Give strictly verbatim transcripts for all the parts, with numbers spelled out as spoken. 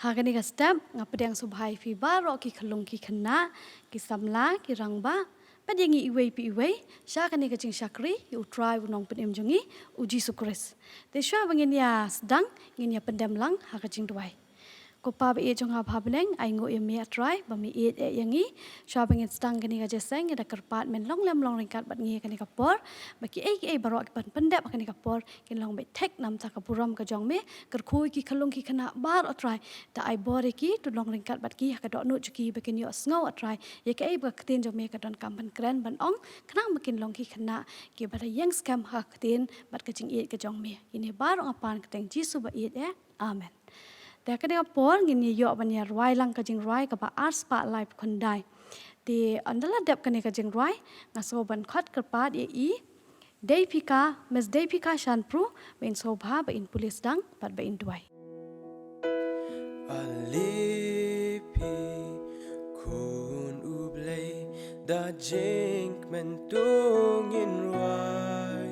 Ha kane ka step nga pdiang sngewbha ïa phi baroh ki khyllung ki khynnah, ki samla, ki rangbah, bad ïa ngi iwei pa iwei sha kane ka jingshakri ïa U Trai U Nongpynim jong ngi U Jisu Khrist. Te shuwa ba ngin ïa sdang, ngin ïa pyndem lang ha ka jingduwai. Ko Pa ba ïeit jong nga ba ha bneng, ainguh ïa me A Trai ba me ïeit eh ïa ngi. Shuwa ba ngin sdang kane ka jingïaseng, ngi da kyrpad men long lem long ryngkat bad ngi ha kane ka por, ba kiei kiei baroh kiban pyndep ha kane ka por kin long beit thik namar ka burom ka jong me. Kyrkhu ïa ki khyllung ki khynnah baroh A Trai, da ai bor ïa ki, to long ryngkat bad ki ha ka dohnud jong ki ba kin ïohsngew A Trai ïa kaei ba ka ktien jong me ka donkam ban kren ban ong, khnang ba kin long ki khynnah kiba da ïeng skhem ha ka ktien bad ka jingïeit ka jong me. Kine baroh nga pan ha ka kyrteng Jisu ba ïeit eh. Amen. Te ha kane ka por ngin ïa ïoh ban ïa rwai lang ka jingrwai kaba arspah laiphew khyndai. Te ynda la dep kane ka jingrwai, nga sngew ban khot kyrpad ïa i Deipika, Miss Deipika Shanpru, ba in sngewbha ba in pule sdang bad ba in duwai. Ale phi khun U Blei, da jingkmen to ngin rwai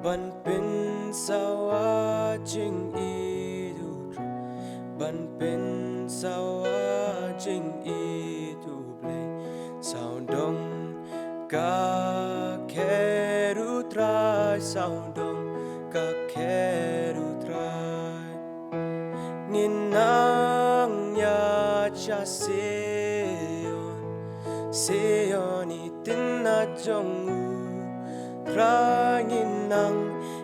ban pynsawa jingïeit U Trai, ban pynsawa jingïeit U Blei. Sawdong ka kher U Trai, sawdong ka kher U Trai. Ngin nang ïaid sha Sion, Sion i tynnat jong U Trai. Ngin nang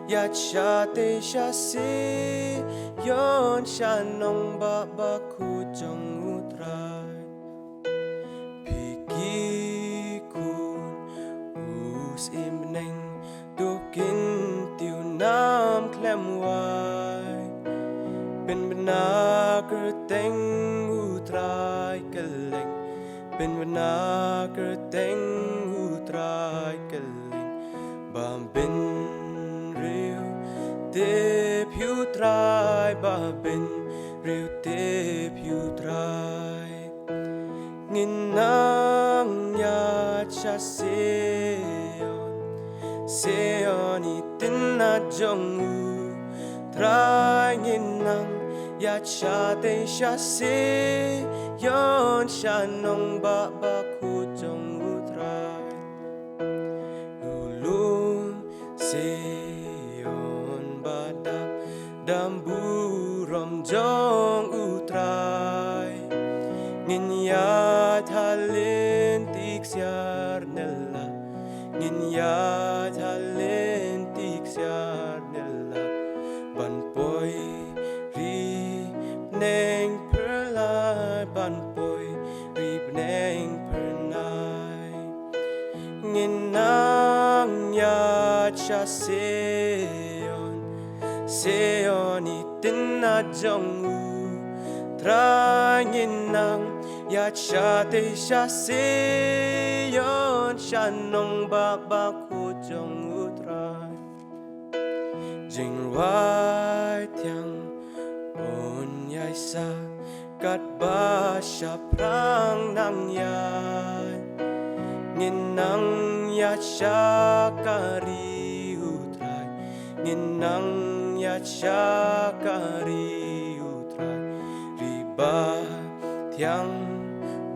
ïaid shatei sha Sion, sha nongbah bakhuid jong U Trai. Phi ki khun u syiem bneng, to kyntiew nam khlem wai. Pynbna kyrteng U Trai kylleng, pynbna kyrteng U Trai kylleng. Ba bynriew tip ïa U Trai, ba bynriew tip ïa U Trai. Ngin nang ïaid sha Sion, Sion i tynnat jong U Trai. Ngin nang ïaid shatei sha Sion, sha nongbah bakhuid jong U Trai. U lum Sion ba dap da burom jong U Trai. Ngin ïaid ha lynti ksiar ne lad, ngin ïaid ha lynti ksiar ne lad. Ban poi ri bneng pyrlai, ban poi ri bneng pyrlai. Ngin nang ïaid sha Sion, Sion i tynnat jong U Trai. Ngin nang ïaid shatei sha Sion, sha nongbah bakhuid jong U Trai. Jingrwai thiang un ïai sah katba shaphrang nang ïaid. Ngin nang ïaid sha ka ri U Trai, ngin nang ïaid sha ka ri U Trai. Ri ba thiang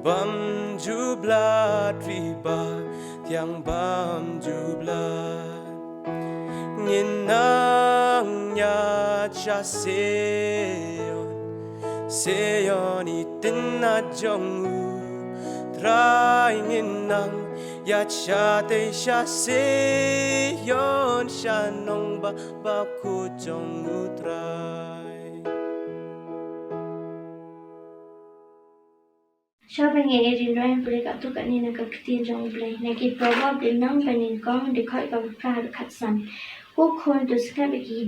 bym ju blad, ri ba thiang bym ju blad. Ngin nang ïaid sha Sion, Sion i tynnat jong U Trai. Ngin nang ïaid shatei sha Sion, sha nongbah bakhuid jong U Trai. Sha ba ngi ïa ri nroi pule katto katne na ka ktien jong U Blei. Na ki Proverb lynnong ba nyngkong, dkhot kaba phra haduh khatsan. Ko khun, to sngap ïa ki,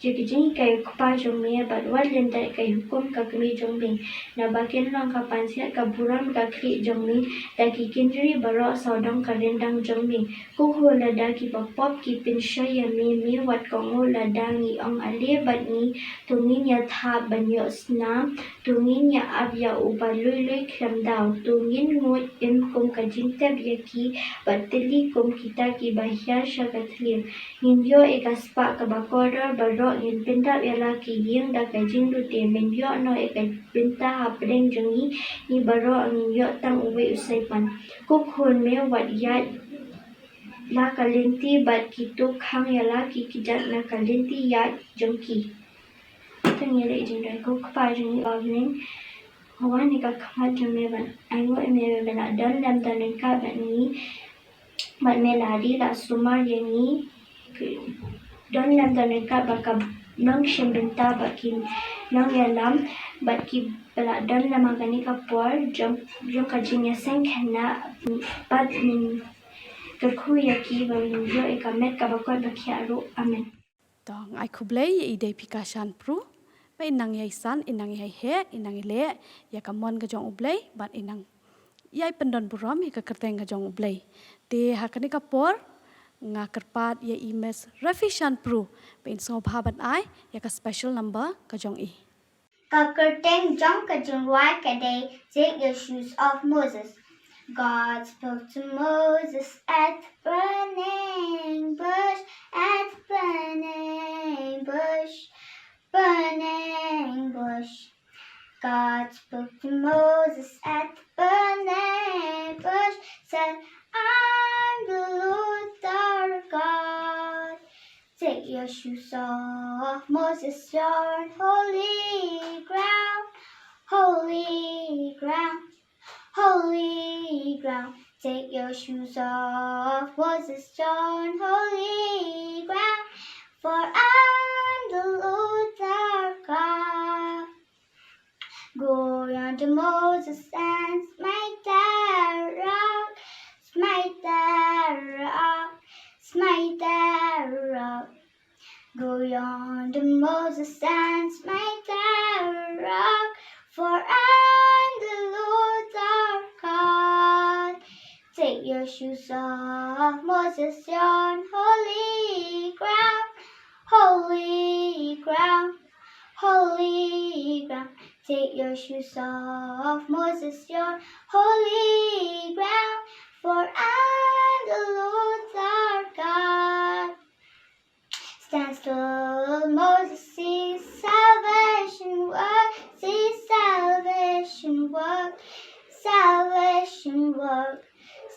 ïa ki jinghikai u kpa jong me, bad wat lyndet ïa ka hukum ka kmie jong me. Naba kin long ka pansngiat ka burom ka khlieh jong me, da ki kynjri baroh sawdong ka ryndang jong me. Ko khun, lada ki bapop ki pynshoi ïa me, me wat kohnguh lada ngi ong ale bad ngi, to ngin ïa thap ban ïoh snam. To ngin ïa ap ïa uba lui lui khlem daw. To ngin nguid im kum ka jingtep ïa ki, bad tylli kum kita kiba hiar sha ka thliew. Ngin ïoh ïa ka spah kaba kordor baroh ngin pyndap ïa la ki ïing da ka jingduh te, men ïoh noh ïa ka bynta hapdeng jong ngi, ngi baroh ngin ïoh tang uwei u saipan. Ko khun, me wat ïaid la ka lynti bad ki to khang ïa la ki kjat na ka lynti ïaid jong ki. Te ngi leh jingrwai. Ko Kpa jong ngi ba ha bneng, wan ha ka khmat jong me ban ainguh ïa me ba me la don lem don ryngkat bad ngi, bad me la ri la sumar ïa ngi. Don lem don ryngkat bad ka nongshim bynta bad ki nongïalam bad kiba la don lem ha kane ka por jong, jong ka jingïaseng khynnah, bad men kyrkhu ïa ki ba ngin ïoh ïa ka met kaba kot ba khiah ruh. Amen. To nga ai khublei ïa i Deiphika Shanpru ba i nang ïai san, i nang ïai heh, i nang ïaleh ïa ka mon ka jong U Blei bad i nang ïai pyndon burom ïa ka kyrteng ka jong U Blei. Te ha kane ka por nga kyrpad ïa i Miss Refi Shanpru ba in sngewbha ban ai ïa ka special number ka jong i. Ka kyrteng jong ka jingrwai ka dei Take Your Shoes Off, Moses. God spoke to Moses at the burning bush, at the burning bush, burning bush. God spoke to Moses at the burning bush, said, "I'm the Lord our God. Take your shoes off, Moses, you're on holy ground, holy ground, holy ground. Take your shoes off, Moses, you're on holy ground, for I'm the Lord our God." Go yonder, Moses, and smite the rock, smite the rock, smite the rock. Go yonder, Moses, and smite the rock, for I'm the Lord our God. Take your shoes off, Moses, you're on holy ground, holy ground, holy ground. Take your shoes off, Moses, you're on holy ground, for I'm the Lord our God. Stand still, Moses, see salvation work, see salvation work, salvation work.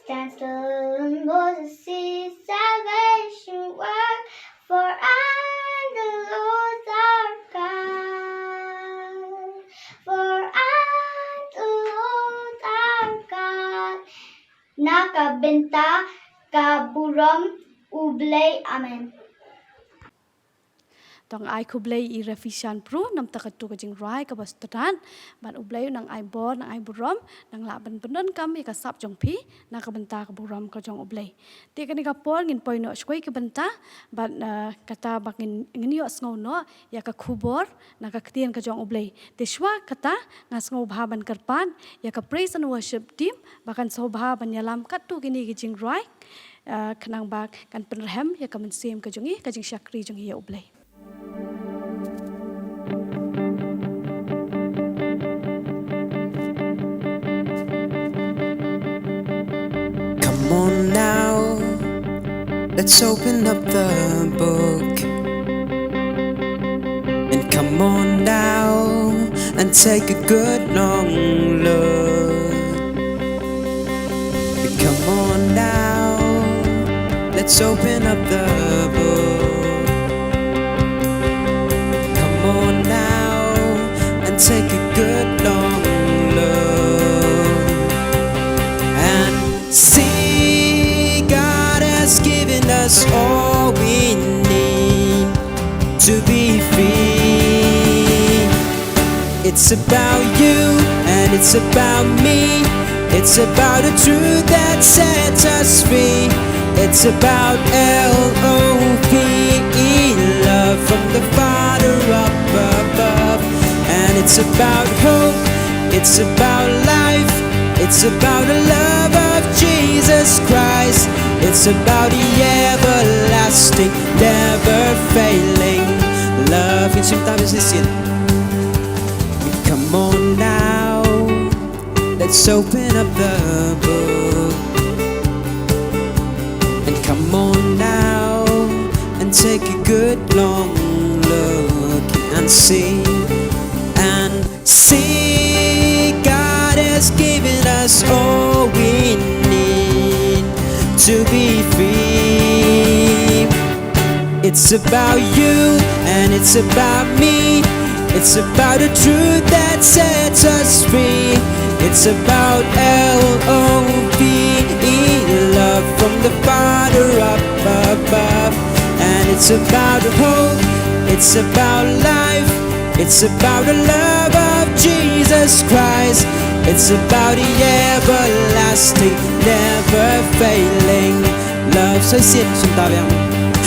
Stand still, Moses, see salvation work, for I'm the Lord our God, for I'm the Lord our God. Na ka bynta ka burom U Blei. Amen. To nga ai khublei ïa i Refi Shanpru namar kata ka jingrwai kaba stad, bad U Blei u nang ai bor, nang ai burom, nang lah ban pyndonkam ïa ka sap jong phi na ka bynta ka burom ka jong U Blei. Te kane ka por ngin poi noh shuwa ïa ka bynta, bad, eh, kata ba ngin, ngin ïohsngew noh ïa ka khubor na ka ktien ka jong U Blei. Te shuwa kata nga sngewbha ban kyrpad ïa ka praise and worship team ba kan sngewbha ban ïalam katto katne ki jingrwai, eh, khnang ba kan pynrhem ïa ka mynsiem ka jong ngi, ka jingshakri jong ngi ïa U Blei. Come on now, let's open up the book. And come on now and take a good long look. Come on now, let's open up the book. Come on now and take a good long look. And see, God has given us all we need to be free. It's about you and it's about me. It's about the truth that sets us free. It's about L O V E, love from the Father up above. And it's about hope, it's about life, it's about the love of Jesus Christ. It's about the everlasting, never failing love. Ngin shim tang shisien. Come on now, let's open up the book. And come on now and take a good long look. See and see, God has given us all we need to be free. It's about you and it's about me. It's about the truth that sets us free. It's about L O V E, love from the Father up above. And it's about hope, it's about life, it's about the love of Jesus Christ. It's about the everlasting, never failing love. Sa sien, sien ta biang.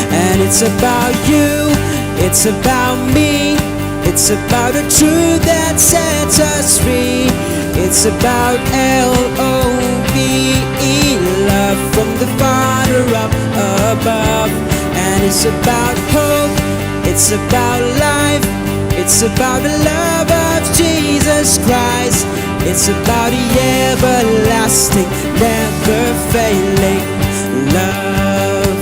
And it's about you, it's about me, it's about the truth that sets us free. It's about L O V E, love from the Father up above. And it's about hope, it's about life, it's about the love of Jesus Christ. It's about the everlasting, never failing love.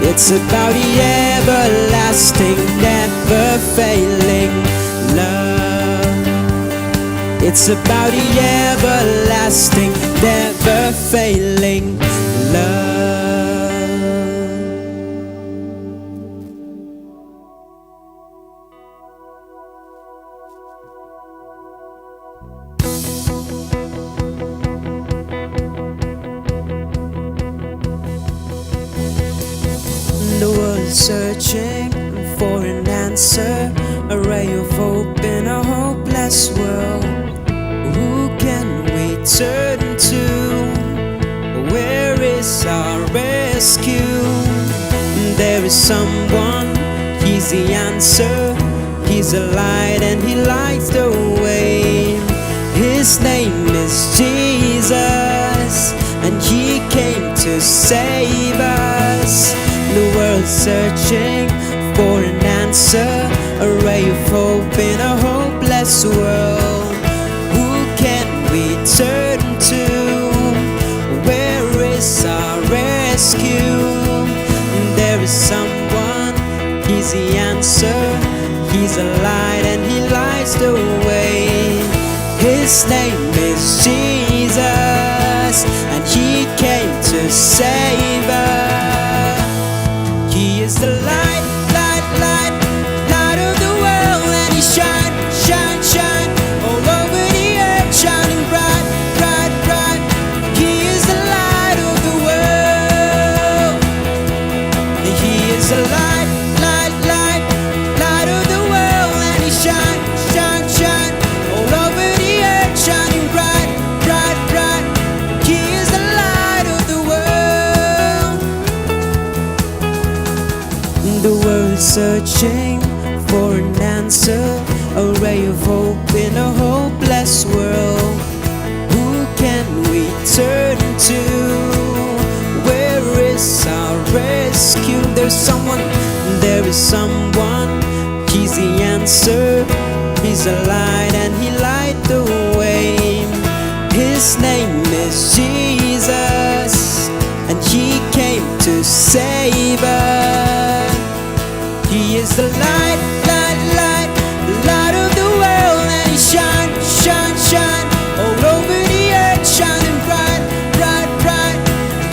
It's about the everlasting, never failing love. It's about the everlasting, never failing love. The world is searching for an answer, a ray of hope in a hopeless world. Who can we turn to? Where is our rescue? There is someone, he's the answer. He's the light and he lights the way. His name is Jesus, and he came to save us. The world's searching for an answer, a ray of hope in a hopeless world. Who can we turn to? Where is our rescue? There is someone, he's the answer. He's the light and he lights the way. His name is Jesus, and he came to save us. He is the light, light, light, light of the world, and he shine, shine, shine all over the earth, shining bright, bright, bright. He is the light of the world. He is the light, light, light, light of the world, and he shine, shine, shine all over the earth, shining bright, bright, bright. He is the light of the world. The world's searching for an answer, a ray of hope in a hopeless world. Who can we turn to? Where is our rescue? There's someone, there is someone. He's the answer. He's the light and he light the way. His name is Jesus, and he came to save us. He is the light, light, light, light of the world, and he shine, shine, shine all over the earth, shining bright, bright, bright.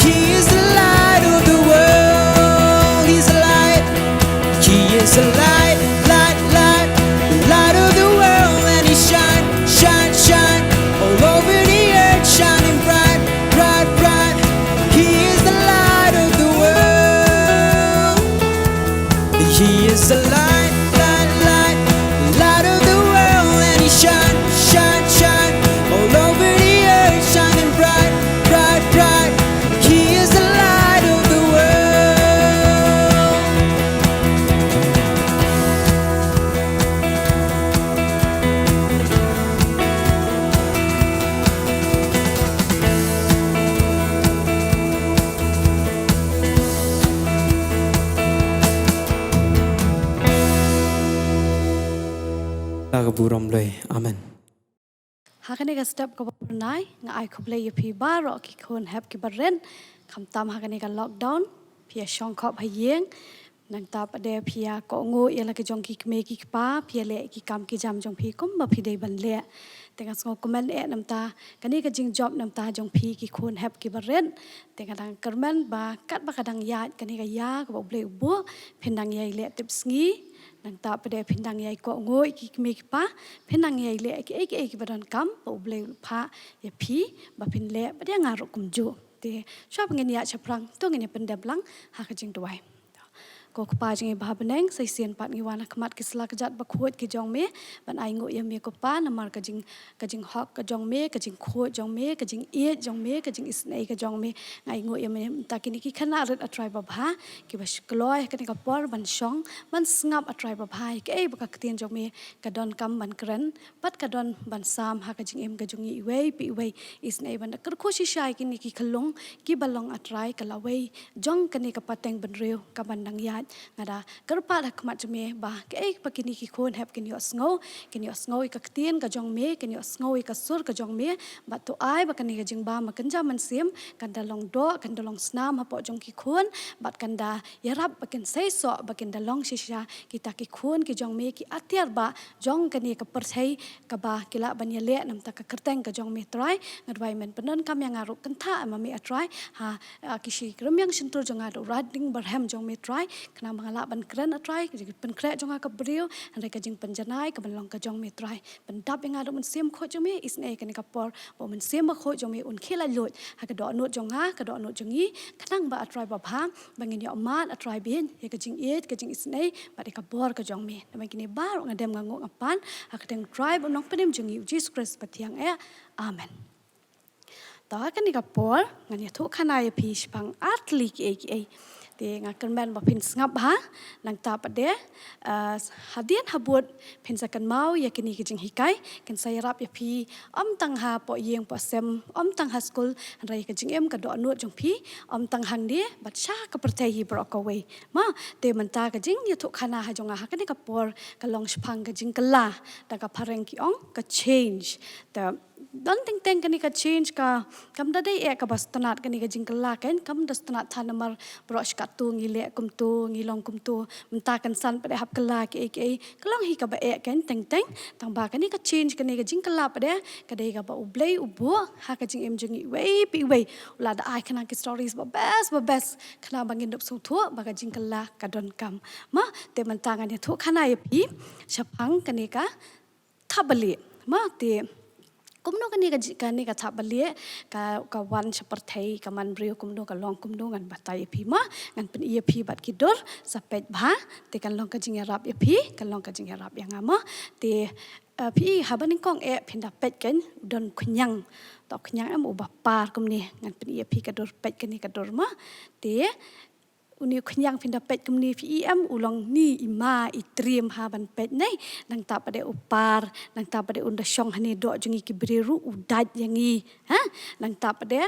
He is the light of the world. He's the light. He is the light, light, light, light of the world, and he shine, shine, shine all over the earth, shining bright, bright, bright. He is the light of the world. He is the light, light, light, light of the world, and he shine, shine, shine all over the earth, shining bright, bright, bright. He is the light of the world. La ka burom loi. Amen. Ha kane ka step kaba phyrnai, nga ai khublei ïa phi baroh ki khun hep ki barit, khamtam ha kane ka lockdown, phi ïa shong khop ha ïing, Nangta pat de phi ïa kohnguh ïa la ki jong ki kmie ki kpa, phi ïa leh ki kam ki jam jong phi kumba phi dei ban leh. Te nga sngew kmen eh namar kane ka jingjop namar jong phi ki khun hep ki barit. Te nga dang kyrmen ba katba ka dang ïaid kane ka ïa kaba U Blei u buh, phin dang ïai leh tip sngi. Nangta pat de phin dang ïai kohnguh ïa ki kmie ki kpa, phin dang ïai leh kiei kiei kiba donkam ba U Blei u phah ïa phi ba phin leh, bad ïa nga ruh kumjuh. Te shuwa ba ngin ïaid shaphrang, to ngin ïa pyndep lang ha ka jingduwai. Ko Kpa jong ngi ba ha bneng, sa shisien pat ngi wan ha khmat ki sla kjat bakhuid ki jong me, ban ainguh ïa me ko Pa, namar ka jing, ka jinghok ka jong me, ka jingkhuid jong me, ka jingïeit jong me, ka jingisynei ka jong me. Nga ainguh ïa me mynta kine ki khynnah rit, A Trai babha, kiba shu kloi ha kane ka por ban shong, ban sngap, A Trai babha, ïa kaei ba ka ktien jong me ka donkam ban kren, bad ka don ban sam ha ka jingim ka jong ngi iwei pa iwei. Isynei ban da kyrkhu shisha ïa kine ki khyllung kiba long, A Trai, ka lawei jong kane ka pateng bynriew kaban dang ïaid. Nga da kyrpad ha khmat jong me ba kaei ba kine ki khun hep kin ïohsngew, kin ïohsngew ïa ka ktien ka jong me, kin ïohsngew ïa ka sur ka jong me, bad to ai ba kane ka jingbam kynja mynsiem kan da long doh, kan da long snam hapoh jong ki khun, bad kan da ïarap ba kin seisoh, ba kin da long shisha kita ki khun ki jong me, ki atiar ba jong kane ka pyrthei kaba ki lah ban ïaleh namar ka kyrteng ka jong me, Trai. Nga duwai men pyndonkam ïa nga ruh, kyntha ma me, A Trai, ha, ha ki shi rymmiang shyntur jong nga da u riding barhem jong me, Trai, khnang ba nga lah ban kren, A Trai, ka jingpynkhreh jong nga ka briew, hynrei ka jingpynjanai kaban long ka jong me, Trai. Pyndap ïa nga da u Mynsiem Bakhuid jong me, isynei kane ka por ba u Mynsiem Bakhuid jong me un khie laitluid ha ka dohnud jong nga, ka dohnud jong ngi, khnang ba, A Trai babha, ba ngin ïoh mad, A Trai, biang ïa ka jingïeit, ka jingisynei, bad ïa ka bor ka jong me. Namar kine baroh nga dem, nga nguh, nga pan ha ka kyrteng U Trai bad U Nongpynim jong ngi, U Jisu Khrist ba thiang eh. Amen. To ha kane ka por ngan ïathuh khana ïa phi shaphang ar tylli kiei kiei. Te nga kyrmen ba phin sngap bha, nangta pat de, eh, hadien habud phin sa kynmaw ïa kine ki jinghikai, kin sa ïarap ïa phi, ym tang hapoh ïing poh sem, ym tang ha skul, hynrei ka jingim ka dohnud jong phi, ym tang hangne, bad sha ka pyrthei hi baroh kawei. Ma, te mynta ka jingïathuh khana ha jong nga ha kane ka por ka long shaphang ka jingkylla da ka phareng ki ong ka change. Te don teng teng kane ka change ka, kam da dei eh kaba sngewtynnat, kane ka jingkylla kan kam da sngewtynnat than namar baroh shi katto ngi leh kumto, ngi long kumto. Mynta kan san pat de hap kylla kiei kiei, ka long hi kaba eh kan teng teng. Tangba kane ka change, kane ka jingkylla pat de ka dei kaba U Blei u buh ha ka jingim jong ngi iwei pa iwei. U la da ai khnang ki stories ba best ba best, khnang ba ngin dup sngewthuh ba ka jingkylla ka donkam. Ma, te mynta ngan ïathuh khana ïa phi shaphang kane ka thapbalieh. Ma, te kumno kane ka ji-, kane ka thapbalieh ka, ka wan sha pyrthei, ka man briew kumno, ka long kumno, ngan batai ïa phi. Ma, ngan pyni ïa phi bad ki dur, sa peit bha, te kan long ka jingïarap ïa phi, kan long ka jingïarap ïa nga. Ma, te, eh, phi, haba nyngkong eh phin da peit kan don khñiang. To khñiang em uba par kumne, ngan pyni ïa phi ka dur, peit kane ka dur. Ma, te une u khñiang phin da peit kumne, phi i em u long ni i ma i triem ha ban peit ne. Nangta pat de u par, nangta pat de un da shong hane doh jong ngi ki briew ruh u dait ïa ngi. Ha? Nangta pat de,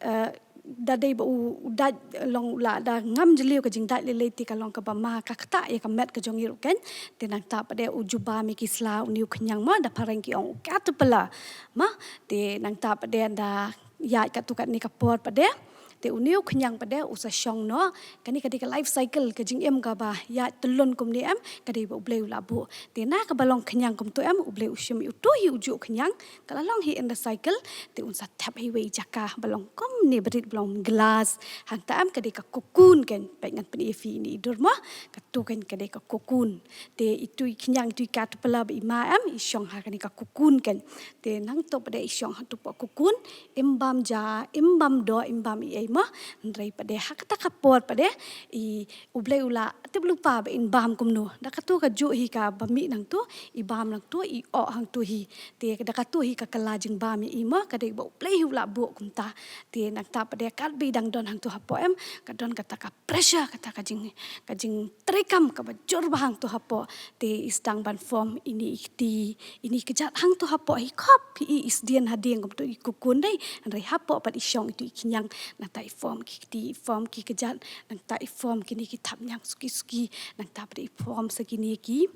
eh, da dei ba u, u dait long, u la da ngam jylliew ka jingdait lei lei, te ka long kaba ma ka ktah ïa ka met ka jong ngi ruh kan. Te nangta pat de u ju bam ïa ki sla, une u khñiang, ma, da phareng ki ong u caterpillar. Ma, te nangta pat de da ïaid katto katne ka por pat de, te une u khñiang pat de u sa shong noh. Kane ka dei ka life cycle, ka jingim kaba ïaid tyllun kumne em, ka dei ba U Blei u la buh. Te na kaba long khñiang kumto em, U Blei u shim ïa uto hi, u juh khñiang, ka la long hi in the cycle, te un sa thep ha iwei i jaka ba long kumne, ba rit ba long glass. Hangta em ka dei ka cocoon kan, peit ngan pyni ïa phi ine i dur, ma, kato kan ka dei ka cocoon. Te itu i khñiang, itu i caterpillar ba i ma em, i shong ha kane ka cocoon kan. Te nangto pat de i shong hato hapoh cocoon, im bam ja, im bam doh, im bam ei ei, ma. Hynrei pat de ha kata ka por pat de, i U Blei u la tip lypa ba in bam kumno. Da kato ka juh hi kaba mih nangto, i bam nangto, i oh hangto hi. Te da kato hi ka kylla jingbam ïa i, ma, ka dei ba U Blei hi u la buh kumta. Te nangta pat de katba i dang don hangto hapoh em, ka don kata ka pressure, kata ka jing, ka jingtreikam kaba jur bha hangto hapoh. Te i sdang ban form ine i kti, ine i kjat hangto hapoh hi khop, phi i, i sdien hadien kumto i cocoon dei, hynrei hapoh pat i shong itu i khñiang. Nangta i form ki kti, i form ki kjat, nangta i form kine ki thapniang suki suki, nangta pat i form sa kine ki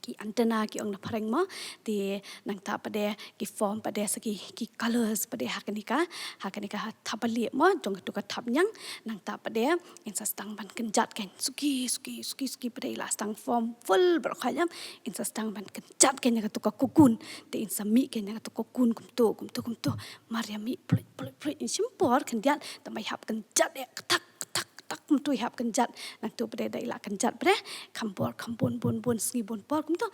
ki antenna ki ong na phareng mo, te nangta pat de ki form pat de sa ki, ki colors pat de ha kane ka, ha kane ka thapbalieh mo, jong katu ka thapniang, nangta pat de in sa sdang ban kynjat kein, suki, suki, suki, suki pat de i la sdang form full baroh khoit em, in sa sdang ban kynjat kein ïa katu ka cocoon, te in sa mih kein ïa katu ka cocoon kumtu, kumtu, kumtu, mar ïa mih pluit, pluit, pluit, in shim por khyndiat, tang ba i hap kynjat ïa kthak, kthak, kthak kumtu i hap kynjat, nangtu pat de da i la kynjat pat de, kham por, kham bun, bun, bun sngi bun por kumtu,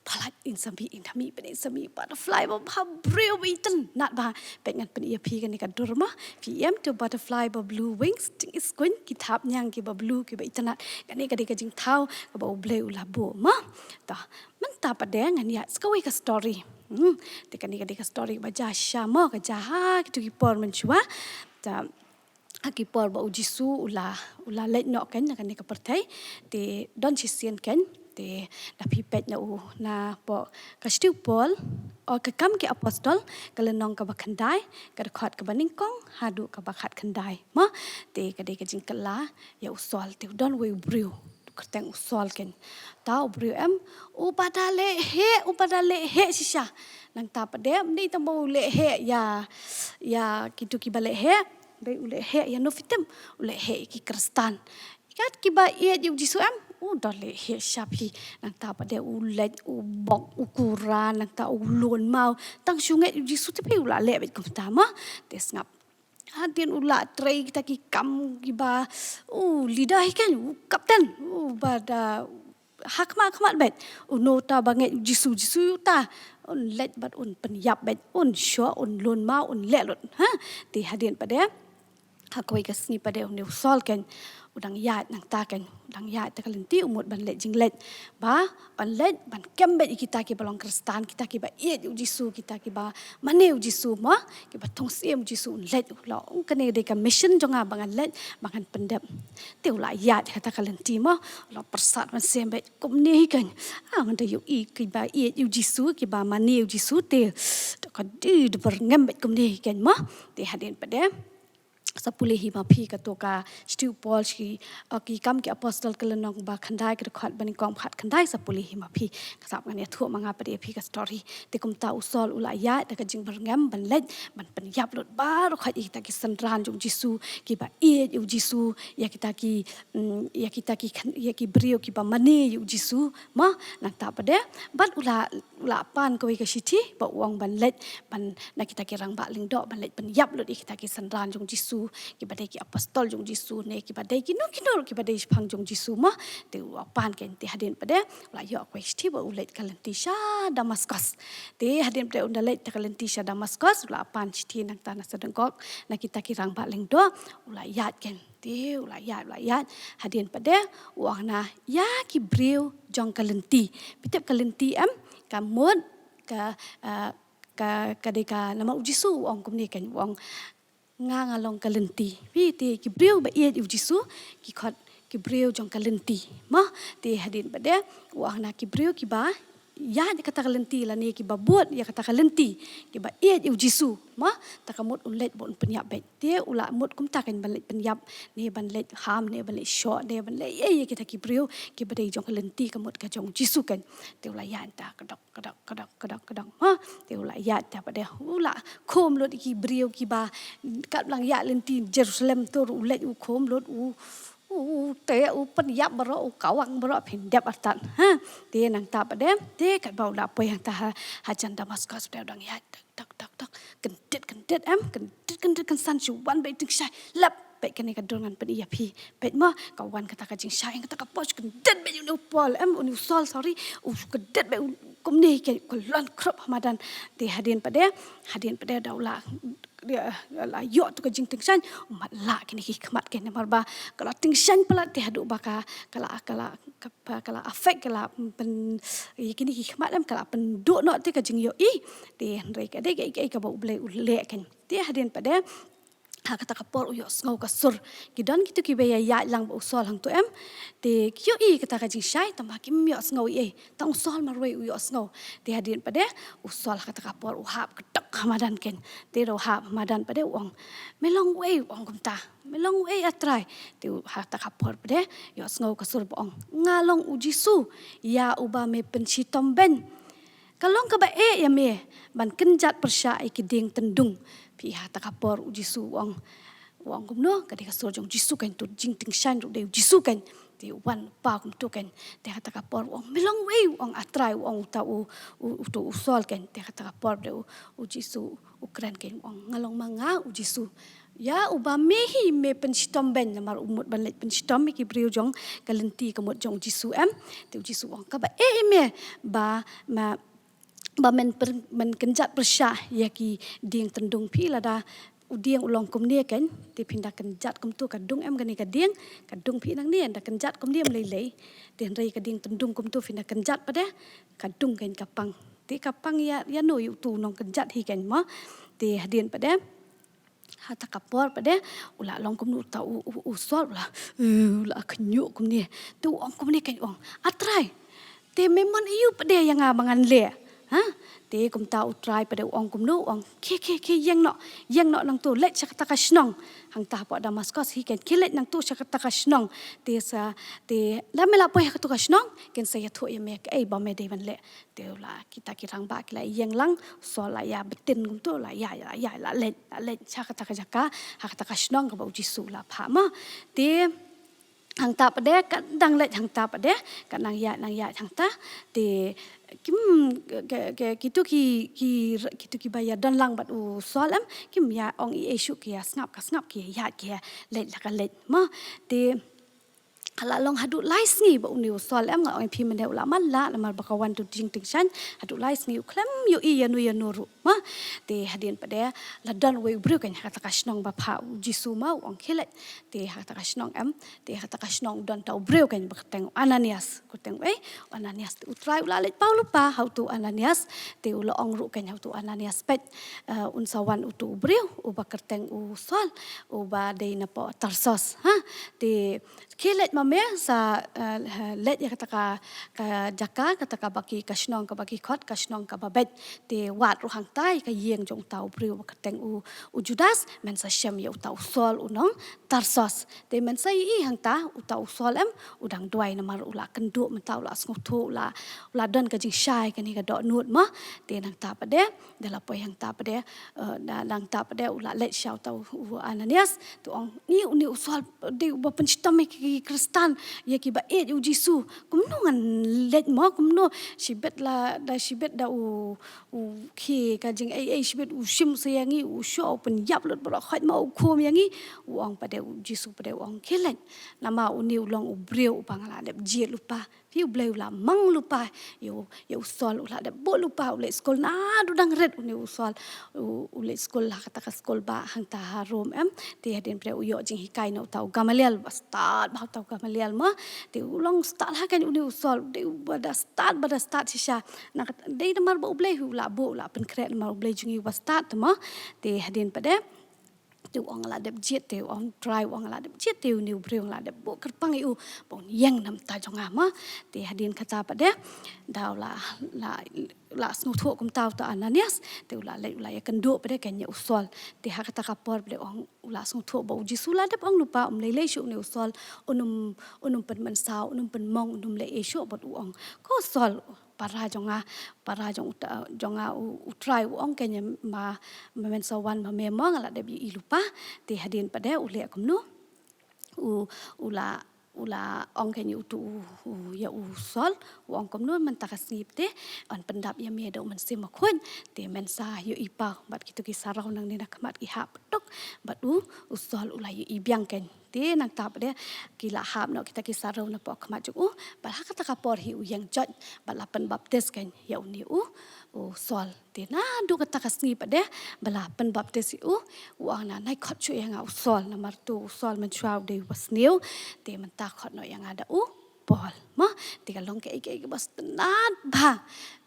palat in sa mih, in sa mih, pat de in sa mih butterfly ba bha briew ba itynnad bha. Peit ngan pyni ïa phi kane ka dur mo. Phi ïohi to butterfly ba blue wings, jingïaskuiñ ki thapniang kiba blue kiba itynnad. Kane ka dei ka jingthaw kaba U Blei u la buh mo. To, mynta pat de ngan ïaid sa kawei ka story. Hmm, te kane ka dei ka story ba jia shisha mo, ka jia ha kitu ki por mynshuwa. Ta, ha ki por ba U Jisu u la, u la leit noh kein na kane ka pyrthei. Te don shisien kein, te da phi peit na u, napoh ka shithi u Paul, o, Ki Kam ki Apostol, ka lynnong kaba khyndai, ka dkhot kaba nyngkong haduh kaba khatkhyndai mo. Te ka dei ka jingkylla ïa u Saul, te u don uwei u briew, kyrteng u Saul kein. Ta u briew em, uba da leh heh, uba da leh heh shisha. Nangta pat de ym dei tang ba u leh heh ïa, ïa kitu kiba leh heh, ym dei u leh heh ïano phi tip, u leh heh ïa ki Khristan. Kat kiba ïeit ïa U Jisu em, u da leh heh shisha phi. Nangta pat de u leit, u bok, u kura, nangta u lun maw. Tang shu ngeit ïa U Jisu te phi u la leh beit kumta mo. Te sngap. Hadien u la trei kita ki kam kiba, u leader hi kein, u kapten, uba da ha khmat khmat beit. Uno uta ba ngeit U Jisu, Jisu uta. Un leit bad un pynïap beit, un shoh, un lun maw, un leh lut. Ha? Te hadien pat de, ha kawei ka sngi pat de une u Saul kein, u dang ïaid nangta kein, u dang ïaid ta ka lynti, u mut ban leit jingleit. Ba, ban leit, ban kem beit ïa kita kiba long Khristan, kita kiba ïeit ïa U Jisu, kita kiba mane ïa U Jisu mo, kiba thung syiem ïa U Jisu, un leit, u la ong kane dei ka mission jong nga ba ngan leit, ba ngan pyndep. Te u la ïaid kata ka lynti mo, u la pyrsad mynsiem beit kumne hi kein. Ah, ngan da ïohi kiba ïeit ïa U Jisu, kiba mane ïa U Jisu te. Da ka dei da byrngem beit kumne hi kein mo. Te hadien pat de, sa pule hi ma phi kato ka shithi u Paul sha ki, uh, Ki Kam ki Apostol ka lynnong ba khyndai ka dkhot ba nyngkong khatkhyndai, sa pule hi ma phi. Ka sap ngan ïathuh ma nga pat ïa phi ka story. Te kumta u Saul u la ïaid da ka jingbyrngem ban leit ban pynïap lut baroh khoit ïa kita ki synran jong U Jisu, kiba ïeit ïa U Jisu, ïa kita ki, mm, ïa kita ki khan-, ïa ki briew kiba mane ïa U Jisu mo. Nangta pat de, bad u la, u la pan kawei ka shithi ba u ong ban leit, ban na kita ki rangbah lyngdoh, ban leit pynïap lut ïa kita ki synran jong U Jisu, kiba dei ki apostol jong U Jisu, ne kiba dei kino kino kiba dei shaphang jong U Jisu mo. Te u la pan kein, te hadien pat de u la ïoh kawei ka shithi ba u leit ka lynti sha Damaskos. Te hadien pat de un da leit ta ka lynti sha Damaskos, u la pan shithi nangta na sdang kok na kita ki rangbah lyngdoh, u la ïaid kein. Te u la ïaid, u la ïaid. Hadien pat de u ong na ïa ki briew jong ka lynti. Phi tip ka lynti em, ka mut, ka, uh, ka, ka dei ka, namar U Jisu u ong kumne kein, u ong nga nga long ka lynti. Phi, te ki briew ba ïeit ïa U Jisu ki khot ki briew jong ka lynti mo. Te hadien pat de u ong na ki briew kiba ïaid ïa kata ka lynti lane kiba bud ïa kata ka lynti, kiba ïeit ïa U Jisu mo, ta ka mut un leit ba un pynïap beit. Te u la mut kumta kein ban leit pynïap, ne ban leit ham, ne ban leit shoh, ne ban leit ïa, ïa kita ki briew kiba dei jong ka lynti ka mut ka jong U Jisu kein. Te u la ïaid ta ka dok, ka dok, ka dok, ka dok, ka dok mo. Te u la ïaid ta pat de u la khum lut ïa ki briew kiba katba la ïaid lynti Jerusalem tur u leit u khum lut u, u, u te u pynïap baroh, u kawang baroh, phin dep artat. Ha? Te nangta pat de, te katba u la poi hangta ha, hajan Damaskos pat de u dang ïaid. Tak, tak, tak. Kyndit, kyndit em, kyndit, kyndit kynsan shu wan beit tyngshaiñ. Lap, peit kane ka dur ngan pyni ïa phi. Peit mo, ka wan kata ka jingshaiñ, kata ka por shu kyndit beit une u Paul em, une u Saul, sorry. U shu kyndit beit u kumne hi kein, u kyllon khrup ha madan. Te hadien pat de, hadien pat de da u la, da u la ïoh tu ka jingtyngshaiñ, u matlah kine ki khmat kein namar ba ka la tyngshaiñ palat te haduh ba ka, ka la, ka la, ka, ka la affect, ka la pyn, ïa kine ki khmat em ka la pynduh noh te ka jingïohi. Te hynrei ka dei kaei kaei kaba U Blei u leh kein. Te hadien pat de, Ha kata ka por u ïohsngew ka sur. Ki don kito kiba ïa ïaid lang bad u Saul hangto em. Te ki ïohi kata ka jingshai, tangba kim ïohsngew ei ei. Tang u Saul marwei u ïohsngew. Te hadien pat de, u Saul ha kata ka por u hap kdok ha madan keiñ. Te da u hap ha madan pat de u ong, "Me long uei?" u ong kumta. "Me long uei, A Trai?" Te u ha kata ka por pat de, ïohsngew ka sur ba ong, "Nga long u Jisu, ïa uba me pynshitom beiñ. Ka long kaba eh ïa me ban kynjat pyrshah ïa ki dieng tyndung." Phi ha kata ka por u Jisu u ong, u ong kumno, ka dei ka sur jong u Jisu keiñ, uto u jingtyngshaiñ ruh u dei u Jisu keiñ. Te u wan u paw kumto keiñ. Te ha kata ka por u ong, "Me long uei?" u ong, "A Trai," u ong uta u, u, uto u Saul keiñ. Te ha kata ka por pat de u, u Jisu u kren keiñ u ong, "Nga long ma nga u Jisu, ïa uba me hi me pynshitom beiñ." Namar u mut ban leit pynshitom ïa ki briew jong ka lynti ka mut jong u Jisu em. Te u Jisu u ong, "Kaba eh ïa me ba ma, ba men pyr-, men kynjat pyrshah ïa ki dieng tyndung. Phi lada u dieng u long kumne keiñ, te phin da kynjat kumto, ka dung em kane ka dieng, ka dung phi nangne, da kynjat kumne em lei lei. Te hynrei ka dieng tyndung kumto phin da kynjat pat de, ka dung keiñ ka pang. Te ka pang ïa, ïano, ïa uto u nongkynjat hi keiñ mo." Te hadien pat de, ha kata ka por pat de, u la long kumno uta u, u, u Saul u la, u la khñiuh kumne. Te u ong kumne keiñ u ong, "A Trai, te me mon aïu pat de ïa nga ba ngan leh? Ha?" Te kumta U Trai pat de u ong kumno, u ong, "Khie, khie, khie, ïeng noh, ïeng noh nangto, leit sha kata ka shnong hangta hapoh Damaskos hi keiñ, khie leit nangto sha kata ka shnong. Te sa, te lada me la poi ha kato ka shnong, kin sa ïathuh ïa me kaei ba me dei ban leh." Te u la, kita ki rangbah ki la ïeng lang, u Saul la ïa btin kumto, la ïa, la ïa, la leit, la leit sha kata ka jaka, ha kata ka shnong kaba u Jisu u la phah mo. Te hangta pat de, ka dang leit hangta pat de, ka nang ïaid, nang ïaid hangta. Te kim, ke, ke, kito ki, ki, kito kiba ïa don lang bad u Saul em, kim ïa ong ei ei shuh, ki ïa sngap ka sngap, ki ïa ïaid, ki ïa leit la ka leit mo. Te la long haduh lai sngi ba une u Saul em, nga ong ïa phi mynne u la man lah namar ba ka wan uto u jingtyngshaiñ, haduh lai sngi u khlem ïohi ïano ïano ruh mo. Te hadien pat de, la don uwei u briew keiñ ha kata ka shnong ba phah u Jisu mo, u ong, "Khie leit." Te ha kata ka shnong em, te ha kata ka shnong u don uta u briew keiñ ba kyrteng u Ananias, kyrteng u, eh, u Ananias. Te U Trai u la leit paw lypa ha uto u Ananias. Te u la ong ruh keiñ ha uto u Ananias, "Peit, eh, un sa wan uto u briew uba kyrteng u Saul, uba dei napoh Tarsos, ha? Te khie leit ma me sa, eh, leit ïa kata ka, ka jaka, kata kaba ki, ka shnong kaba ki khot ka shnong kaba beit. Te wad ruh hangta ïa ka ïing jong uta u briew ba kyrteng u, u Judas, men sa shem ïa uta u Saul u nong Tarsos. Te men sa ïohi hangta uta u Saul em, u dang duwai namar u la kynduh mynta, u la sngewthuh, u la, u la don ka jingshai kane ka dohnud mo." Te nangta pat de, da la poi hangta pat de, eh, da, nangta pat de u la leit sha uta u, u Ananias, te u ong, "Ni, une u Saul dei uba pynshitom ïa ki Khristan, ïa kiba ïeit ïa u Jisu. Kumno ngan leit mo, kumno, shibit la, da shibit da u, u khie ka jingaiei, shibit u shim sa ïa ngi, u shoh, u pynïap lut baroh khoit mo, u khum ïa ngi." U ong pat de, u Jisu pat de u ong, "Khie leit. Namar une u long u briew uba nga la dep jied lypa." Phi, U Blei u la mang lypa ïa u, ïa u Saul, u la dep buh lypa, u leit skul naduh dang rit une u Saul, u, u leit skul ha kata ka skul ba hangta ha Rom em. Te hadien pat de u ïoh jinghikai na uta u Gamaliel, ba stad bha uta u Gamaliel mo. Te u long stad ha kane une u Saul, u dei uba da stad, ba da stad shisha. Na kata, dei namar ba U Blei hi u la buh, u la pynkhreh namar U Blei jong ngi uba stad te mo. Te hadien pat de, te u ong, "Nga la dep jied," te u ong, "Trai," u ong, "nga la dep jied ïa une u briew, nga la dep buh kyrpang ïa u ba un ïeng na bynta jong nga mo." Te hadien kata pat de, da u la, la, la sngewthuh kumta uta u Ananias, te u la leit, u la ïakynduh pat de keiñ ïa u Saul. Te ha kata ka por pat de u ong, u la sngewthuh ba u Jisu u la dep ong lypa, um lei lei shuh une u Saul, un ym, un ym pynmynsaw, un ym pynmong, un ym leh ei shuh bad u ong, "Ko Saul, para jong nga, para jong uta, jong nga u, U Trai u ong keiñ ma, ma men sa wan ma me mo, nga la dep ïohi lypa." Te hadien pat de u leh kumno? U, u la, u la ong keiñ ïa uto u, u, ïa u Saul, u ong kumno, "Mynta ka sngi pat de yn pyndap ïa me da U Mynsiem Bakhuid, te men sa ïohi paw bad kito ki sahraw nangne na khmat ki hap pyntok bad u, u Saul u la ïohi biang keiñ." Te nangta pat de ki la hap noh kita ki sahraw napoh khmat jong u, bad ha kata ka por hi u ïeng joit, bad la pynbaptis keiñ ïa une u, u Saul. Te naduh kata ka sngi pat de ba la pynbaptis ïa u, u ong, "Nai khot shuh ïa nga u Saul, namar to u Saul mynshuwa u dei uba sniew, te mynta khot noh ïa nga da u Paul. Ma, te ka long kaei kaei kaba sngewtynnat bha.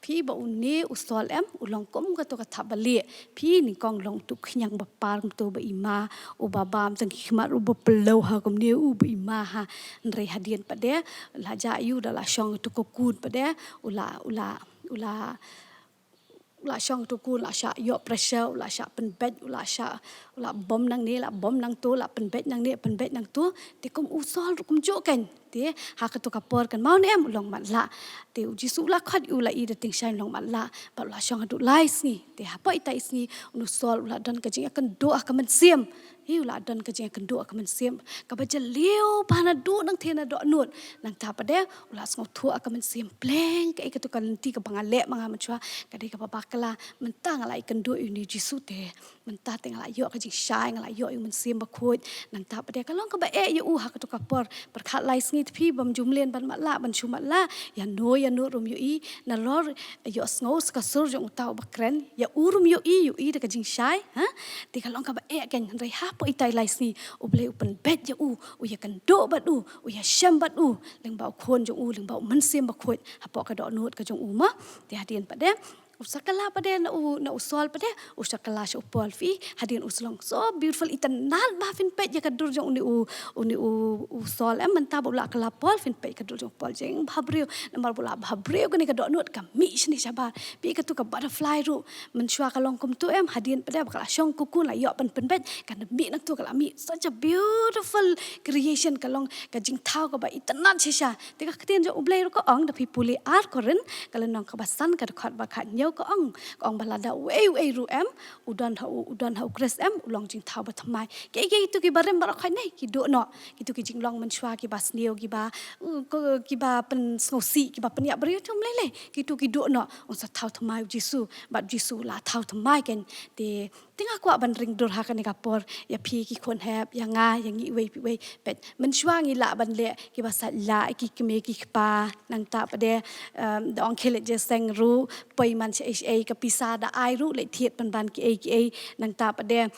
Phi ba une u Saul em, u long kum kato ka thapbalieh. Phi nyngkong long uto u khñiang ba par kumto ba i ma, uba bam tang ki khmat ruh ba pynlong ha kumne u ba i ma ha. Hynrei hadien pat de, la jah ïa u da la shong uto u cocoon pat de, u la, u la, u la u la shong uto u cocoon, u la shah ïoh pressure, u la shah pynbeit, u la shah, u la bom nangne, la bom nangto, la pynbeit nangne, pynbeit nangto. Te kum u Saul ruh kumjuh kein. Te ha kato ka por kan mawne em u long matlah. Te u Jisu u la khot ïa u, la i da tyngshaiñ u long matlah. Bad u la shong haduh lai sngi. Te hapoh itai i sngi une u Saul u la don ka jingïakynduh ha ka mynsiem. Hi, u la don ka jingïakynduh ha ka mynsiem kaba jylliew bha naduh nangtei na dohnud. Nangta pat de u la sngewthuh ha ka mynsiem, pleng kaei kato ka lynti kaba nga leh ma nga mynshuwa ka dei kaba bakla. Mynta nga la ïakynduh ïa une u Jisu te mynta te nga la ïoh ka jingshai, nga la ïoh ïa u Mynsiem Bakhuid. Nangta pat de ka long kaba eh ïa u ha kato ka por. Pyrkhat lai sngi te phi bym ju mlien ban matlah, ban shu matlah. Ïano ïano ruh ym ïohi, nalor ïohsngew sa ka sur jong uta uba kren, ïa u ruh ym ïohi, ïohi da ka jingshai, ha? Te ka long kaba eh kein, hynrei hapoh itai i lai sngi U Blei u pynbeit ïa u, u ïakynduh bad u, u ïashem bad u, lyngba u Khun jong u, lyngba u Mynsiem Bakhuid, hapoh ka dohnud ka jong u, ma. Te hadien pat de u sa kylla pat de na u, na u Saul pat de u sa kylla sha u Paul. Phi, hadien u sa long so beautiful, itynnat bha. Phin peit ïa ka dur jong une u, une u, u Saul em, mynta ba u la kylla Paul, phin peit ka dur jong u Paul, jingbhabriew. Namar ba u la bhabriew kane ka dohnud, ka mih shane shabar. Phi, kato ka butterfly ruh mynshuwa ka long kumto em, hadien pat de ba ka la shong cocoon, la ïoh ban pynbeit, kan mih nangto, ka la mih such a beautiful creation, ka long ka jingthaw kaba itynnat shisha. Te ka ktien jong U Blei ruh ka ong, da phi pule Ar Korinth ka lynnong kaba san, ka dkhot ba khathynñiew, ka ong, ka ong ba lada uei uei ruh em u don ha u, u don ha u Khrist em, u long jingthaw ba thymmai. Kiei kiei kito kiba rim baroh khoit ne ki duh noh, kito ki jinglong mynshuwa kiba sniew, kiba, uh, ko-, kiba pynsngewsih, kiba pynïap briew, te ym lei lei, kito ki duh noh. Un sa thaw thymmai u Jisu, bad u Jisu u la thaw thymmai kein. Te Te nga kwah ban ring dur ha kane ka por ïa phi ki khun hep, ïa nga, ïa ngi iwei pa iwei. Peit, mynshuwa ngi lah ban leh kiba sait lah ïa ki kmie ki kpa, nangta pat de, em, da ong khie leit jingïaseng ruh, poi man shaei shaei, ka pisa da ai ruh, leit thied pynban kiei kiei, nangta pat de.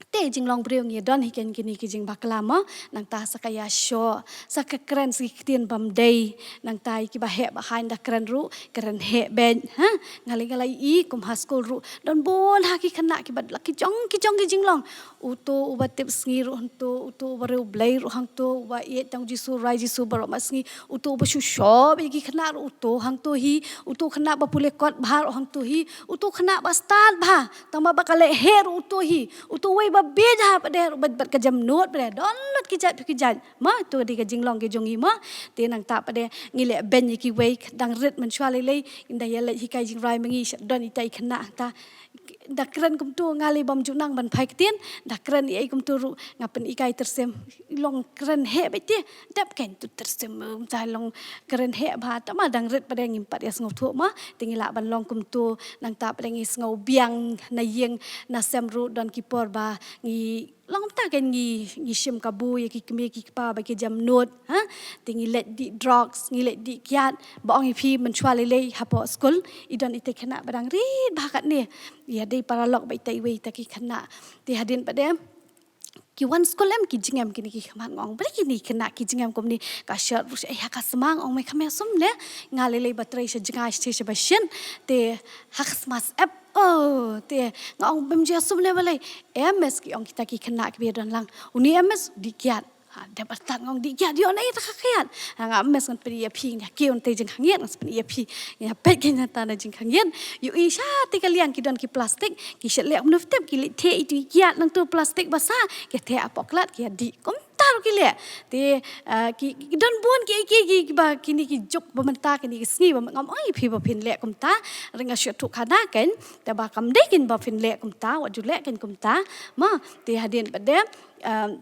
Te jinglong briew ngi don hi kein kine ki jingbakla mo, nangta sa ka ïashoh, sa ka kren sa ki ktien bym dei, nangta ïa kiba heh ba haiñ da kren ruh, kren heh beit, ha? Nga lei nga la ïohi kum ha skul ruh don bun ha ki khynnah kiba la ki jong ki jong ki jinglong. Uto uba tip sngi ruh hangto, uto uba riewblei ruh hangto, uba ïeit tang Jisu, rai Jisu baroh ma sngi, uto uba shu shoh beit ïa ki khynnah ruh uto hangto hi, uto khynnah ba pule kot bha ruh hangto hi, uto khynnah ba stad bha, tang ba, ba ka leh heh ruh uto hi, uto uwei ba bieit ha pat de ruh bad, bad ka jemnud pat de, don lut ki jait pa ki jait. Ma, to dei ka jinglong ki jong ngi ma. Te nangta pat de ngi leh beiñ ïa kiwei, dang rit mynshuwa lei lei, ynda ïa leit hikai jingrwai ma ngi, sha don ita i khynnah ta. Da kren kumto nga lei bym ju nang ban phai ktien, da kren ïa i kumto ruh nga pynhikai tyrsem, long kren heh beit te. Dep kein tu tyrsem, um, ta long kren heh bha, tang ma dang rit pat de ngim pat ïa sngewthuh ma. Te ngi lah ban long kumto, nangta pat de ngi sngew biang na ïing na sem ruh don ki por ba ngi long kumta kein, ngi, ngi shim kabu ïa ki kmie ki kpa ba ki jemnud, ha? Te ngi leit dih drugs, ngi leit dih kiad, ba ong ïa phi mynshuwa lei lei hapoh skul i don ita i khynnah ba dang rit bha katne. Ïa dei paralok bad ita iwei ita ki khynnah. Te hadien pat de ki wan skul em ki jingem kine ki khmat, nga ong balei kine ki khynnah ki jingem kumne, ka shirt ruh sha ei ha ka sma, nga ong me kham ïasum ne, nga lei lei ba trei sha jngai sha, sha ba shin. Te ha ka sma sep. Oh, te nga ong bym ju ïasum ne balei? Em miss, ki ong kita ki khynnah kiba ïadon lang. Une em miss, dih kiad. Ha, dep artat nga ong dih kiad, ïoh na ïa ta ka kiad. Ha, nga em miss, ngan pyni ïa phi, ngan ïa kiew na te jingkhangïit, ngan pyni ïa phi. Ngan ïa peit kein na ta na jingkhangïit. Ïohi sha te ka liang ki don ki plastik, ki shet leh kumno phi tip, ki leit theh ïa tu i kiad nangtu plastik ba sah, ki theh ha poh klat, ki ïa dih. Kum ta ruh ki leh. Te, eh, ki, ki don bun ki, ki, ki, kiba kine ki juk ba mynta kine ki sngi ba ngam ong ïa phi ba phin leh kumta. Hynrei nga shu ïathuh khana kein, te ba kam dei kein ba phin leh kumta, wat ju leh kein kumta. Ma, te hadien pat de, em,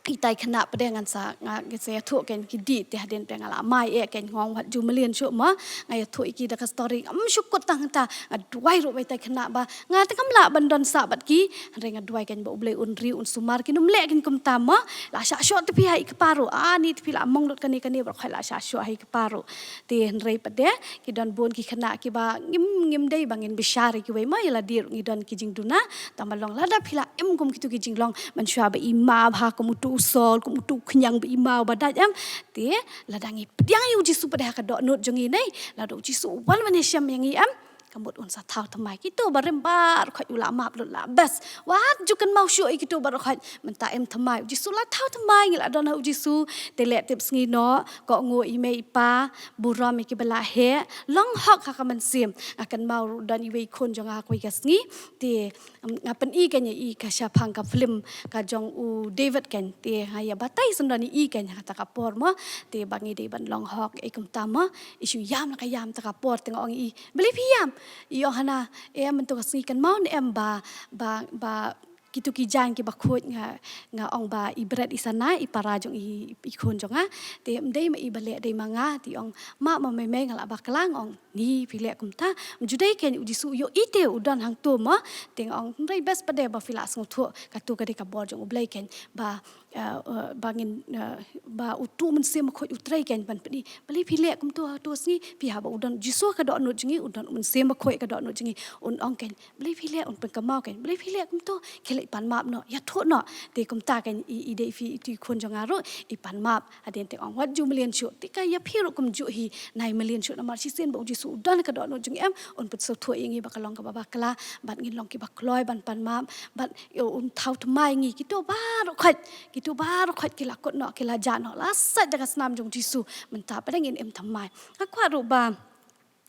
ita i khynnah pat de ngan sa, nga, ngan sa ïathuh kein ki dih, te hadien pat de nga la mai eh kein, nga ong wat ju mlien shuh ma. Nga ïathuh ïa ki da ka story, ngam shu kut tang hangta, nga duwai ruh ba ita i khynnah ba nga te kam lah ban don sah bad ki, hynrei nga duwai kein ba U Blei un riew un sumar, kin ym leh kein kumta mo. La shah shoh te phi ha i kpa ruh, ani te phi la mong lut kane kane, baroh khoit la shah shoh ha i kpa ruh. Te hynrei pat de ki don bun ki khynnah kiba ngim, ngim dei ba ngin bishar ïa kiwei mo, ïa lade ruh ngi don ki jingduna. Tang ba long lada phi la im kum kito ki jinglong mynshuwa ba i ma bha kum utu u sol, kum utu u khñiang ba i maw ba dait em. Te lada ngi pdiang ïa u Jisu pat ha ka dohnud jong ngi ne, lada u Jisu u wan ban ïashem ïa ngi em, ka mut un sa thaw thymmai. Kito barim baroh khoit u la map lut la bes. Wat ju kynmaw shuh ïa kito baroh khoit. Mynta em thymmai, u Jisu la thaw thymmai, ngi la don ha u Jisu. Te leh tip sngi noh, kohnguh i mei i pa, burom ïa kiba la heh, long hok ha ka mynsiem. Nga kynmaw ruh don iwei i khun jong nga ha kawei ka sngi. Te, um, nga pyni keiñ ïa i ka shaphang ka film ka jong u David keiñ. Te nga ïa batai sngewdon ïa i keiñ ha kata ka por mo. Te ba ngi dei ban long hok ïa i kumta mo. I shu ïam la ka ïam ta ka por te nga ong ïa i, balei phi ïam? I ong hana, eh, mynta ka sngi kan maw ne em ba, ba, ba kito ki jaiñ kiba khuid nga, nga ong ba i bret i sana, i para jong i, i khun jong nga. Te em dei ma i ba leh, dei ma nga, te i ong ma, ma mei mei nga lah bakla, nga ong ni phi leh kumta. Em ju dei keiñ u Jisu u ïohi te u don hangto mo. Te nga ong hynrei best pat de ba phi la sngewthuh, kato ka dei ka bor jong u Blei keiñ ba, eh, eh, ba ngin, eh, ba utu u Mynsiem Bakhuid u trei keiñ ban pyni. Balei phi leh kumto ha utu u sngi? Phi hap ba u don u Jisu ha ka dohnud jong ngi, u don u Mynsiem Bakhuid ha ka dohnud jong ngi. Un ong keiñ, balei phi leh, un pynkynmaw keiñ, balei phi leh kumto? Khie leit pan map noh, ïathuh noh. Te kumta keiñ i, i dei phi, itu i khun jong nga ruh i pan map. Hadien te ong wat ju mlien shuh. Te ka ïa phi ruh kumjuh hi, nai mlien shuh namar shisien ba u Jisu u don ha ka dohnud jong ngi em, un pynsngewthuh ïa ngi ba ka long kaba bakla, bad ngin long kiba kloi ban pan map, bad ïa un thaw thymmai ngi. Kito baroh khoit, kito baroh khoit ki la kut noh, ki la jah noh, la sait da ka snam jong u Jisu. Mynta pat de ngin im thymmai. Nga kwah ruh ba,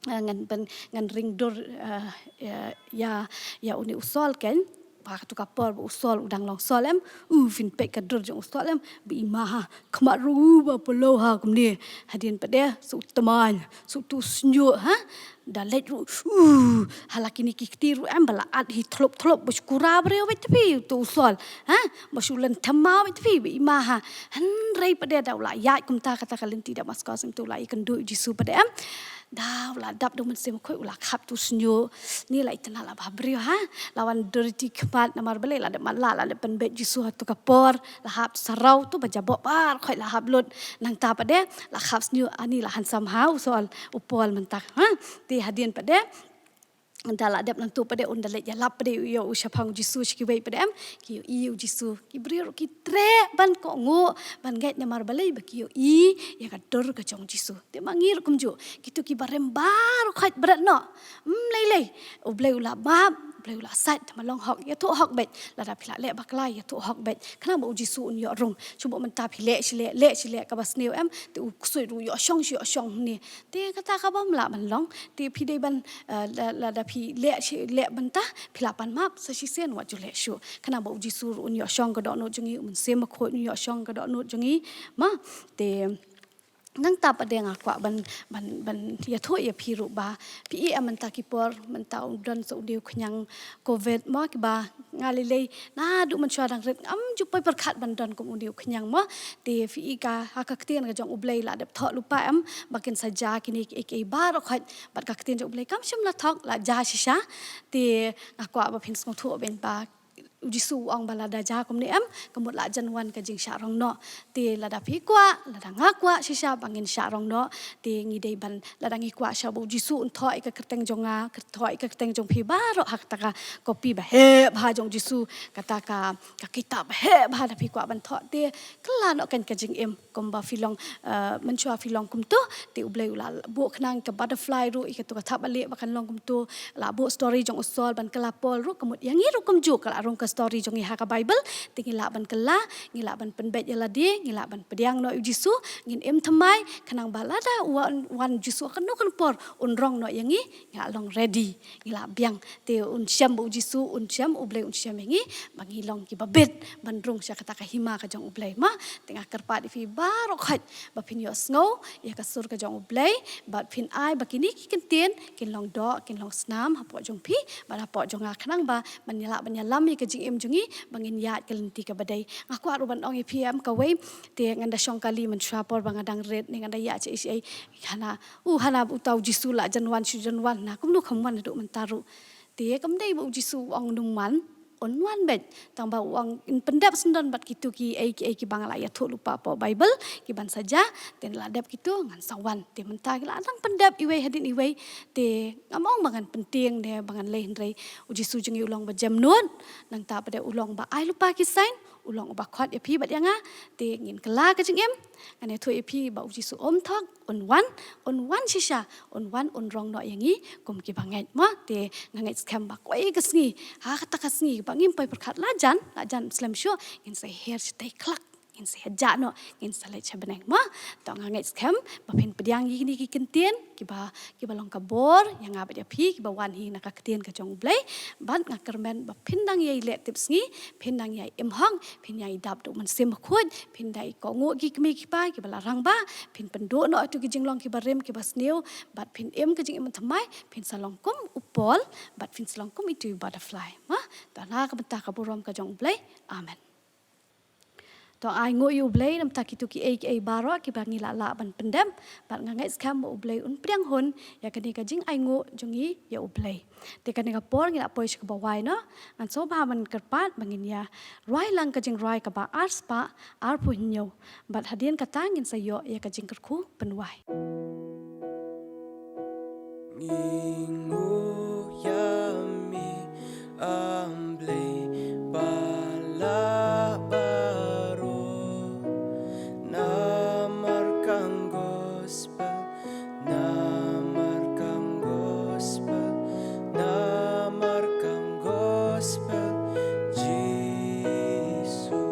eh, ngan pyn, ngan ring dur, eh, ïa, ïa, ïa une u Saul keiñ. Ba katu ka por ba u Saul u dang long Saul em. U, phin peit ka dur jong u Saul em. Ba i ma ha, khmat ruh u ba pynlong ha kumne. Hadien pat de, sa u tymmen, sa utu u shñiuh ha. Da leit ruh, u, ha la kine ki kti ruh em, ba la at hi thlop thlop, ba shu kura briew beit te phi, utu u Saul ha. Ba shu len thymmai beit te phi, ba i ma ha. Hynrei pat de da u la ïaid kumta kata ka lynti Damaskos, utu u la ïakynduh u Jisu pat de em. Da u la dap da u Mynsiem Bakhuid, u la khap utu u shñiuh. Ni la itynnad la ba briew ha. La wan dur ïa ki khmat namar balei, la dep matlah, la dep pynbeit Jisu ha utu ka por, la hap saraw utu ba jaboh baroh khoit la hap lut. Nangta pat de la khap shñiuh, ani la handsome ha u Saul, u Paul mynta ha. Te hadien pat de da la dep nangtu pat de un da leit ïalap pat de ïa u shaphang u Jisu sha kiwei pat de em. Ki ïohi ïa u Jisu. Ki briew ruh ki treh ban kohnguh, ban ngeit namar balei, ba ki ïohi ïa ka dur ka jong u Jisu. Te ma ngi ruh kumjuh. Kito ki barim baroh khoit bret noh. Ym lei lei. U Blei u la map, u Blei u la sait, te ma long hok, ïathuh hok beit. Lada phi la leh bakla, ïathuh hok beit. Khnang ba u Jisu un ïoh rung. Shu ba mynta phi leh shi leh, leh shi leh kaba sniew em. Te u ksuid ruh u ïoh shong shi ïoh shong hangne. Te kata kaba ym lah ban long. Te phi dei ban, eh, la, lada phi leh shi leh mynta, phi la pan map, sa shisien wat ju leh shuh. Khnang ba u Jisu ruh un ïoh shong ka dohnud jong ngi, u Mynsiem Bakhuid un ïoh shong ka dohnud jong ngi. Ma, te nangta pat de nga kwah ban, ban, ban ïathuh ïa phi ruh ba phi i em mynta ki por, mynta u don sa une u khñiang covid mo, kiba nga lei lei naduh mynshuwa dang rit ngam ju poi pyrkhat ban don kum une u khñiang mo. Te phi i ka, ha ka ktien ka jong u Blei la dep thoh lypa em ba kin sa jia kine kiei kiei baroh khoit. Bad ka ktien jong u Blei kam shym la thok, la jia shisha. Te nga kwah ba phin sngewthuh beiñ ba u Jisu u ong ba lada jia kumne em, ka mut la jan wan ka jingshah rong noh. Te lada phi kwah, lada nga kwah shisha ba ngin shah rong noh. Te ngi dei ban, lada ngi kwah shisha ba u Jisu un thoh ïa ka kyrteng jong nga, kyrteng, thoh ïa ka kyrteng jong phi baroh ha kata ka kopi ba heh bha jong u Jisu, kata ka, ka kitab ba heh bha, da phi kwah ban thoh. Te kylla noh keiñ ka jingim. Kumba phi long, eh, mynshuwa phi long kumto, te u Blei u la buh khnang ka butterfly ruh, ïa kato ka thapbalieh ba kan long kumto, la buh story jong u Saul ban kylla Paul ruh, ka mut ïa ngi ruh kumjuh, ka la rung ka story jong ngi ha ka Bible, te ngi lah ban kylla, ngi lah ban pynbeit ïa lade, ngi lah ban pdiang noh ïa u Jisu, ngin im thymmai, khnang ba lada u wan, wan u Jisu ha kano kano por, un rong noh ïa ngi, ngi lah long ready. Ngi lah biang, te un shem ba u Jisu, un shem, u Blei un shem ïa ngi, ba ngi long kiba bit ban rung sha kata ka hima ka jong u Blei ma. Te nga kyrpad ïa phi baroh khoit ba phin ïohsngew ïa ka sur ka jong u Blei, bad phin ai ba kine ki kyntien kin long doh, kin long snam hapoh jong phi bad hapoh jong nga, khnang ba ban ïalam, ban ïalam ïa ka jingim jong ngi, ba ngin ïaid ka lynti kaba dei. Nga kwah ruh ban ong ïa phi em kawei, te ngan da shong kali mynshuwa por ba nga dang rit ne ngan da ïaid shaei shaei, hana, u hana uta u Jisu la jan wan, shu jan wan, na kumno kam wan haduh mynta ruh. Te kam dei ba u Jisu u ong un ym wan, un wan beit. Tang ba u ong yn pyndep syndon bad kito kiei kiei kiba nga la ïathuh lypa hapoh Bible, kiban sa jia, te la dep kito ngan sa wan. Te mynta ki la dang pyndep iwei hadien iwei. Te ngam ong ba ngan pyntieng ne ba ngan leh, hynrei u Jisu jong ngi u long ba jemnud, nangta pat de u long ba ai lypa ki sign, u long uba khot ïa phi bad ïa nga. Te ngin kylla ka jingim. Ngan ïathuh ïa phi ba u Jisu um thok, un wan, un wan shisha, un wan un rong noh ïa ngi kum kiba ngeit mo. Te nga ngeit skhem ba kawei ka sngi, ha kata ka sngi ba ngim poi pyrkhat la jan, la jan slem shuh, ngin sa her shatei khlak, ngin sa ïaid noh, ngin sa leit sha bneng mo. To nga ngeit skhem ba phin pdiang ïa kine ki kyntien kiba, kiba long ka bor ïa nga bad ïa phi kiba wan hi na ka ktien ka jong U Blei. Bad nga kyrmen ba phin dang ïai leh tipsngi, phin dang ïai im hok, phin ïai dap da u Mynsiem Bakhuid, phin dei kohnguh ki kmie ki kpa kiba la rangbah, phin pynduh noh ïa tu ki jinglong kiba rim kiba sniew, bad phin im ka jingim thymmai, phin sa long kum u Paul, bad phin sa long kum itu i butterfly. Ma, to na ka bynta ka burom ka jong U Blei. Amen. To ai nguh ïa U Blei namar kito kiei kiei baroh kiba ngi la lah ban pyndep, bad nga ngeit skhem ba U Blei un pdiang hun ïa kane ka jingainguh jong ngi ïa U Blei. Te kane ka por ngi la poi sha kaba wai noh, ngan sngewbha ban kyrpad ba ngin ïa rwai lang ka jingrwai kaba arspah arphew hynñiew, bad hadien kata ngin sa ïoh ïa ka jingkyrkhu pynwai. Ngi nguh ïa me, A Blei ba lah baroh, namar kang gospel, namar kang gospel, namar kang gospel Jisu.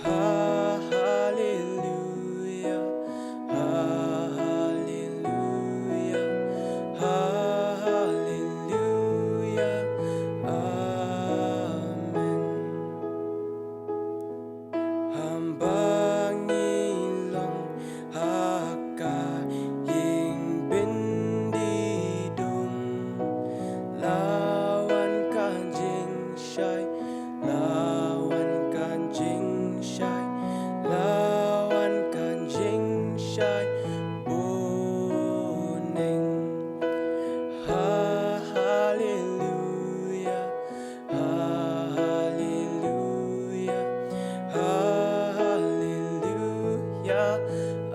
Ha, haleluya, ha, haleluya, ha, haleluya. Amen. Haba ngi long ha ka ïing byndi dum, la wan ka jingshai, la wan ka jingshai, la wan ka jingshai bun neng. Ha, haleluya, ha, haleluya, ha, haleluya.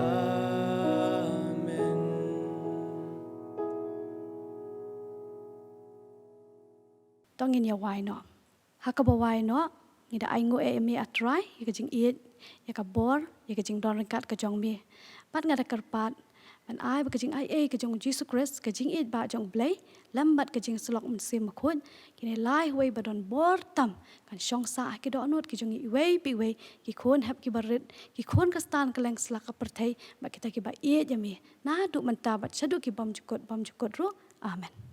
Amen. To ngin ïa wai noh. Ha kaba wai noh, ngi da ainguh ïa me A Trai, ïa ka jingïeit, ïa ka bor, ïa ka jingdon ryngkat ka jong me. Bad nga da kyrpad ban ai ba ka jingaiei ka jong U Jisu Khrist, ka jingïeit ba jong U Blei, lem bad ka jingsyllok Mynsiem Bakhuid, kine lai uwei ba don bor tam, kan shong sah ha ki dohnud ki jong ngi iwei pa iwei, ki khun hep ki barit, ki khun ka stan ka leng sla ka pyrthei, bad kita kiba ïeit ïa me naduh mynta bad shaduh ki bymjukut bymjukut ruh. Amen.